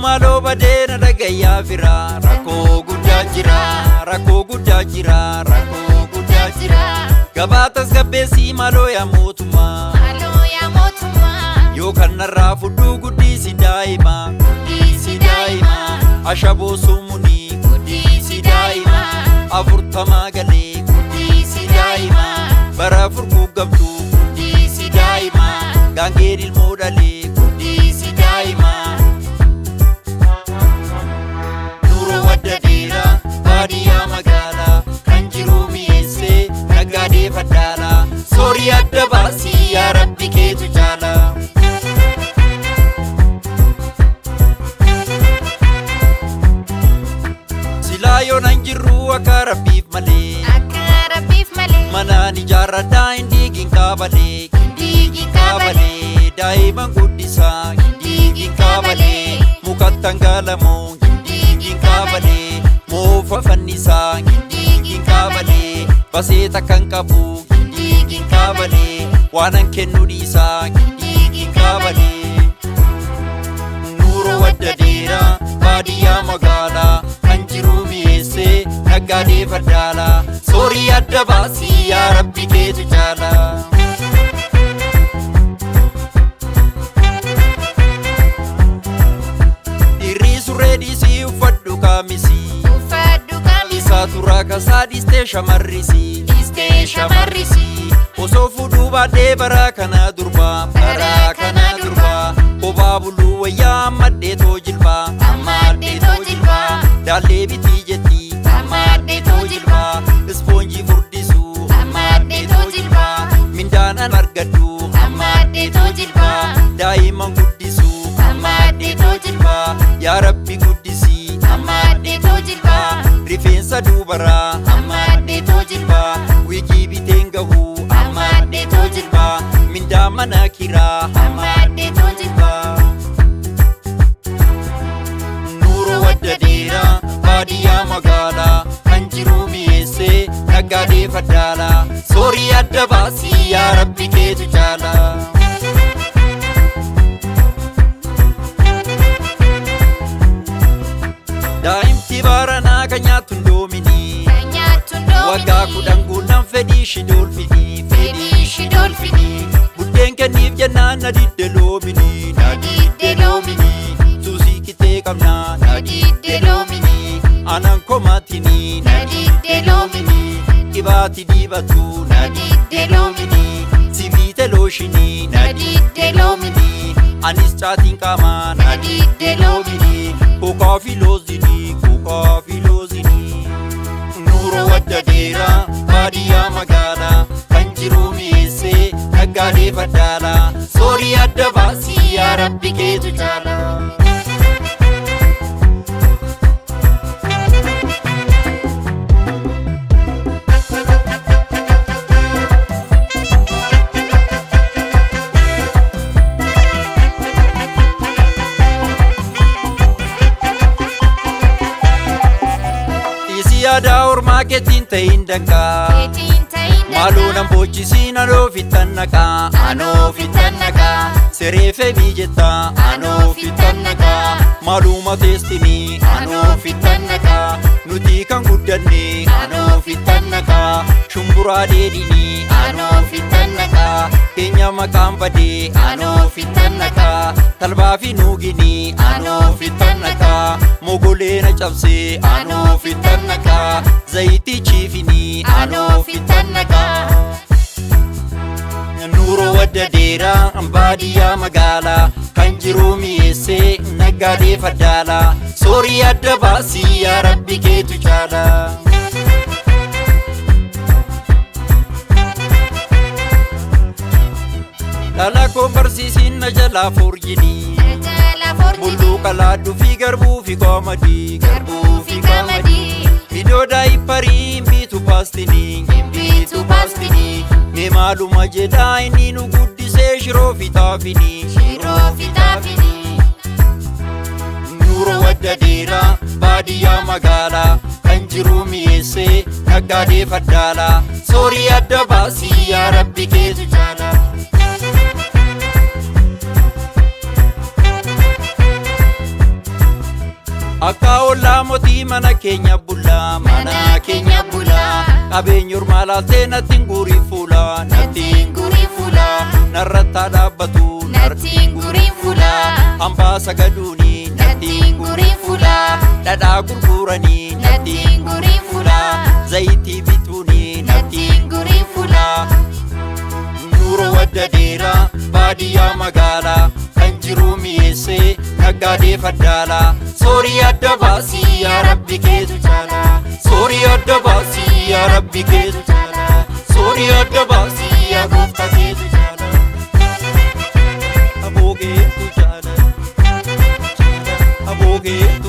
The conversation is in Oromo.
Maaloo badeena dhagayyaa fira, rakkoo guddaa jira, rakkoo guddaa jira, rakkoo guddaa jira. Gabaa tasgabbeessii maaloo yaa mootummaa, Maaloo yaa mootummaa, yoo kanarraa fudhuu guddisi daa'ima, guddisi daa'ima, ashaboo summunii guddisi daa'ima, 40 galee guddisi daa'ima, bara furguuggamtuu guddisi daa'ima, gaangeen ilmoo dhalee guddisi daa'ima. Nuroo wadda dheeraa baadiyyaa magaalaa kan jiru mi'eessee naggaadee faddaalaa soorii adda baasii yaa rabbi keetu caalaa. Silaa yoo nan jirru akka rabbiif malee Akka rabbiif malee, manaan ijaarradhaa hin diigin kaabalee diigi kaabalee, kaabalee daa'iman guddisaa hin diigin kaabalee mukattan gaalamoo hin diigin kaabalee moofa fannisaa hin diigin kaabalee baseeta kan qabu hin diigin kaabalee waanan kennu dhiisaa hin diigin kaabalee. Nuroo wadda dheeraa baadiyyaa magaalaa kan jiru mi'eessee naggaadee faddaalaa soorii adda baasii yaa rabbi keetu caalaa. Dhiirri surree dhiisii uffadhu kaamisii uffadhu kaamisii, isaa turaa kasaa dhiistee shamarrisii dhiistee shamarrisii, osoo fuudhuu baadhee bara kana durbaa bara kana durbaa kophaa buluu wayyaa ammadhee jilbaa ammadheetoo jilbaa, daallee bitii jetti ammadheetoo jilbaa, ispoonjii furdisuu ammadheetoo jilbaa, mindaanan argadhu ammadheetoo jilbaa, daa'iman guddisuu ammadheetoo jilbaa, yaa rabbi guddisii ammadheetoo jilbaa, rifeensa dubaraa ammadheetoo jilbaa, wiigii biteen gahuu ammadheetoo jilbaa, mindaa mana kiraa ammadheetoo jilbaa. Nuroo wadda dheeraa baadiyyaa magaalaa kan jiru mi'eessee naggaadee faddaalaa soorii adda baasii yaa rabbi keetu caalaa. Daa'imti baranaa kan nyaattu hin doominii Kan nyaattu hin waggaa doominii, 10 guunnaan fedhii ishii doolfinii fedhii ishii doolfinii, buddeen kenniif jennaan na didde loominii na didde loominii, suusii kitee qabnaa na na didde loominii, anan komaatinii na didde loominii, dhibaati dibatu na na didde loominii, sibiite looshinii na na didde loominii, anis caatiin qaamaa na na didde loominii, kokaa fi loozinii kokaa fi loozinii. Nuroo wadda dheeraa baadiyyaa magaalaa kan jiru mi'eessee naggaadee faddaalaa soorii adda baasii yaa rabbi keetu caalaa. Dhiisii aadaa ormaa keetiin ta'in danqaa. keetiin ta'in Maaloo nan danqaa, bochisiin anoo fittan naqaa anoo fittan naqaa, Siree feemii jettaa anoo fittan naqaa, maaluma teestimii anoo fittan naqaa, nuti kan guddanne anoo fittan naqaa, shumburaa dheedhinii anoo fittan naqaa, keenya maqaan badee anoo fittan naqaa, talbaa fi nuuginii anoo fittan naqaa, mogolee na cabsee anoo fittan naqaa, zayitii chiifinii anoo fittan naqaa. Nuroo wadda dheeraa baadiyyaa magaalaa kan jiru mi'eessee naggaadee faddaalaa soorii adda baasii yaa rabbi keetu caalaa. Dhala koon barsiisiin na jalaa forjinii Na jalaa forjinii, bulluuqa laadduu fi garbuu fi qamadii garbuu fi qamadii, Iddoo daayipparii hin biitu paastinii hin biitu paastinii, Mee maaluma jedhaa inni nu guddisee shiroo fi xaafinii shiroo fi xaafinii. Wadda dheeraa baadiyyaa magaalaa kan jiru mi'eessee naggaadee faddaalaa. Soorii adda baasii yaa Rabbi keetu caalaa. Akka ollaa mootii mana keenya bulaa, mana keenya bulaa. Qabeenya ormaa laaltee natti hin guurii fuulaa, natti hin guurii fuulaa. Narrattaa dhaabbatu, Natti hin guurin fuulaa. Hambaa sagaduuni, Natti hin guurin fuulaa. Dhadhaa gurguranii, Natti hin guurin fuulaa. Zayitii bituuni, Natti hin guurin fuulaa. Nuura wadda dheeraa baadiyyaa magaalaa kan jiru mi'eessee naggaadee faddaalaa. Soorii adda baasii yaa Rabbi keetu caalaa. Soorii adda baasii yaa Rabbi keetu caalaa. Soorii adda baasii yaa gooftaa keetu caalaa. Aboogeetu caalaa. Aboogeetu.